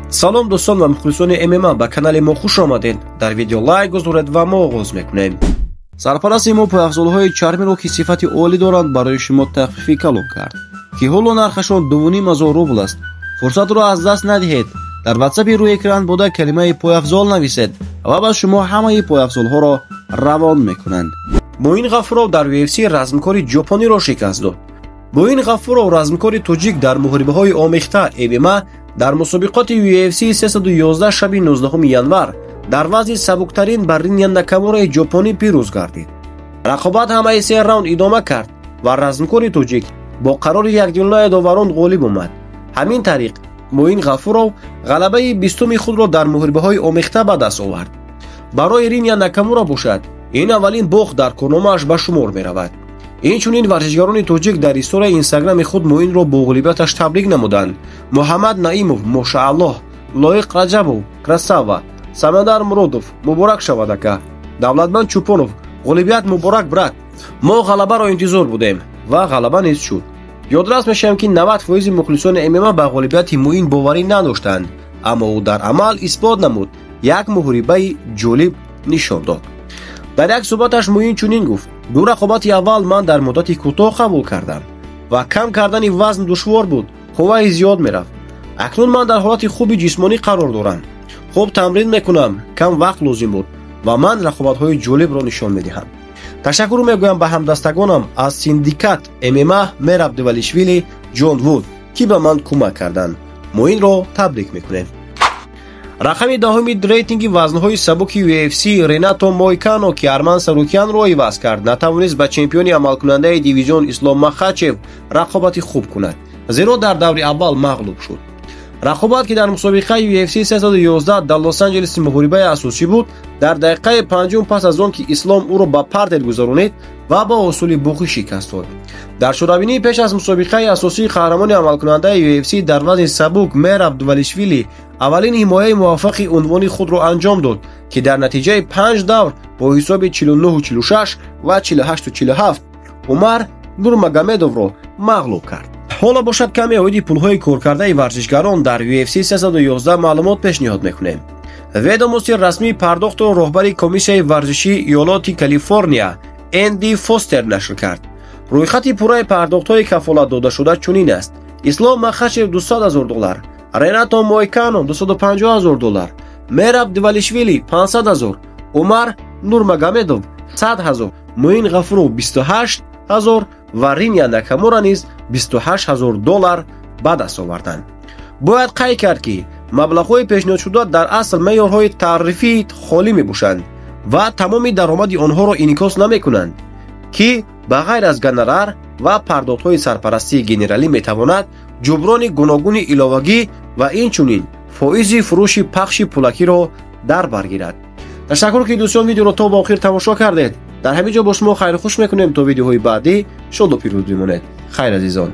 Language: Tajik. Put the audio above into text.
Салом дӯстон ва мухлисони ММА, ба канали мо хуш омадед. Дар видео лайк гузоред ва мо оғоз мекунем. Сарпарасти мо пойафзолҳои чармиро, ки сифати олӣ доранд, барои шумо тахфифи калон кард, ки ҳоло нархашон 2500 рубл аст. Фурсатро аз даст надиҳед. Дар ватсапи рӯи экран буда калимаи пойафзол нависед ва ба шумо ҳамаи пойафзолҳоро равон мекунанд. Муин Ғафуров дар UFC размкори ҷопониро шикаст дод. Муин Ғафуров, размкори тоҷик, дар муҳорибаҳои омехта ММА дар мусобиқоти UFC 311 шаби 19 январ дар вазни сабуктарин бар Риня Накамураи ҷопонӣ пирӯз гардид. Рақобат ҳамаи се раунд идома кард ва размкори тоҷик бо қарори якдилонаи доварон ғолиб омад. Ҳамин тариқ Муин Ғафуров ғалабаи 20-уми худро дар муҳорибаҳои омехта ба даст овард. Барои Риня Накамура бошад, ин аввалин бохт дар корномааш ба шумор меравад. Инчунин варзишгарони тоҷик дар историяи инстаграми худ Муинро бо ғолибияташ табрик намуданд. Муҳаммад Наимов мошааллоҳ, Лоиқ Раҷабов красава, Самандар Муродов муборак шавад ака, Давлатманд Чӯпонов ғолибият муборак брат. Мо ғалабаро интизор будем ва ғалаба низ шуд. Ёдрас мешавем, ки 90% мухлисони ММА ба ғолибияти Муин боварӣ надоштанд, аммо ӯ дар амал исбот намуд, як муҳорибаи ҷолиб нишон дод. Дар як суҳбаташ Муин чунин гуфт: ду рақобати аввал ман дар муддати кӯтоҳ қабул кардам ва кам кардани вазн душвор буд, қувваи зиёд мерафт. Акнун ман дар ҳолати хуби ҷисмонӣ қарор дорам, хуб тамрин мекунам, кам вақт лозим буд ва ман рақобатҳои ҷолибро нишон медиҳам. Ташаккур мегӯям ба ҳамдастагонам аз синдикат ММА Мераб Девалишвили, Ҷон Вуд, ки ба ман кӯмак карданд. Муинро табрик мекунем. Рақами даҳуми рейтинги вазнҳои сабуки UFC Ренато Мойкано, ки Арман Сарукянро иваз кард, натавонист ба чемпиони амалкунандаи дивизион Ислом Махачев рақобати хуб кунад, зеро дар даври аввал мағлуб шуд. Рақобат, ки дар мусобиқаи UFC 311 дар Лос-Анҷелеси муҳорибаи асосӣ буд, дар дақиқаи панҷум пас аз он ки Ислом ӯро ба партер гузаронид ва ба усули буғӣ шикаст дод. Дар чорабинии пеш аз мусобиқаи асосии қаҳрамони амалкунандаи UFC дар вазни сабук Мераб Двалишвили аввалин ҳимояи муваффақи унвони худро анҷом дод, ки дар натиҷаи 5 давр бо ҳисоби 49-46 ва 48-47 Умар Нурмагомедовро мағлуб кард. Ҳоло бошад каме оиди пулҳои коркардаи варзишгарон дар UFC 311 маълумот пешниҳод мекунем. Ведомости расмии пардохтро роҳбари комиссияи варзишии иёлоти Калифорния Энди Фостер нашр кард. Рӯйхати пурраи пардохтҳои кафолат додашуда чунин аст: Ислом Махачев 200 000 доллар, Ренато Мойкано 250 000 доллар, Мераб Двалишвили 500 000, Умар Нурмагомедов 100 000, Муин Ғафуров 28 000 ва Риня Накамура низ 28 000 доллар ба даст оварданд. Бояд қайд кард, ки маблағҳои пешниҳодшуда дар асл меъёрҳои тарифии холӣ мебошанд ва тамоми даромади онҳоро инъикос намекунанд, ки ба ғайр аз гонорар ва пардохтҳои сарпарастии генералӣ метавонад ҷуброни гуногуни иловагӣ ва инчунин фоизи фурӯши пахши пулакиро дар бар гирад. Ташаккур, ки дӯстон видеоро то ба охир тамошо кардед. Дар ҳамин ҷо бо шумо хайру хуш мекунем то видеоҳои баъдӣ. Шоду пирӯз бимонед. Хайр, азизон.